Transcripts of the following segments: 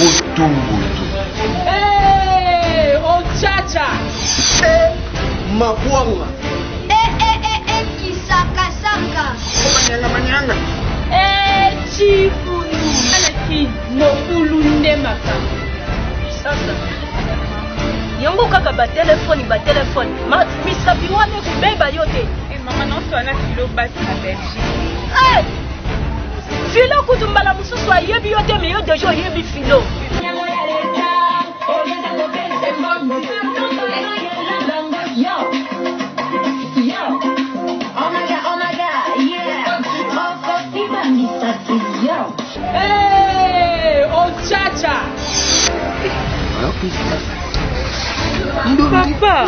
Mbutu-mbutu. Hey, ochacha. Eh, makwanga. Eh, eh, eh, eh, kisakasaka. Manyanga manyanga. Eh, chifunu. Alaki mobulu nde makambo. Sasa yango kaka batelefone batelefone misapi wana ekobeba yo te. Eh, mama naoswana filo basi na Belgique. Eh! Filo kutu mbala mosusu ayebi yo te me yo deja oyebi filo. Hey, ochacha. Papa.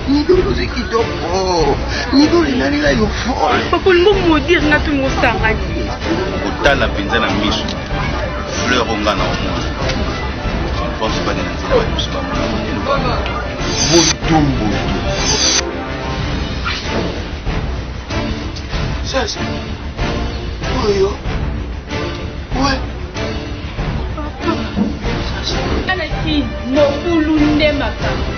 Nidolo kitoko. Nidolo enalela yo fort. Papa olingo maudire nga to mosanga te. Kotala mpenza na miso fleur oyo nga na omona je ne pense pas que na nzela bato mosusu bamona eloko Mbutu mbutu. Sasa. Oyo. Ouais. Sasa. Alaki mobulu nde makambo.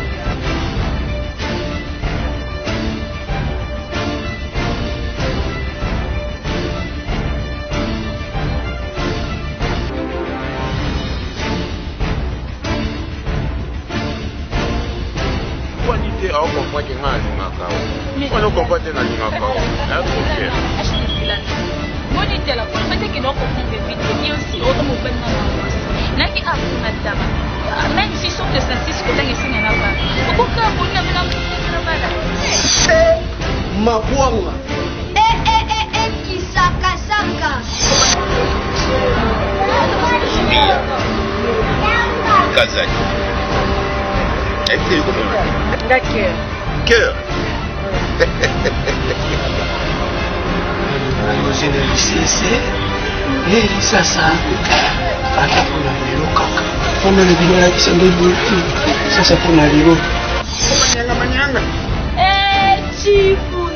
Wani te aokomprendre ke ngai nalingaka yo. Wana okomprendre te nalingaka yo. Naza trop fier. Monitela koloba te kende okomprendre vite ye aussi oza mobali na na mwasi naki akuna taba même si soki osasisi kotanga esenga na bana okoka boni na bana na bana. Eh, makwanga. Eh, eh, eh, eh, kisakasaka. Zuria Kazadi. Nayebi te komona. Nga cœur. Cœur. Ozela lisese eh, sasa ata mpona lelo kaka mpona na bino alakisa nde boye te sasa mpona lelo. Manyanga manyanga. Eh, chifunu.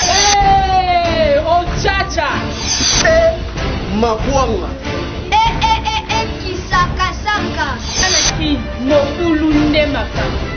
Hey, ochacha. Eh, makwanga. Eh, eh, eh, eh, kisakasaka. Alaki mobulu nde makambo.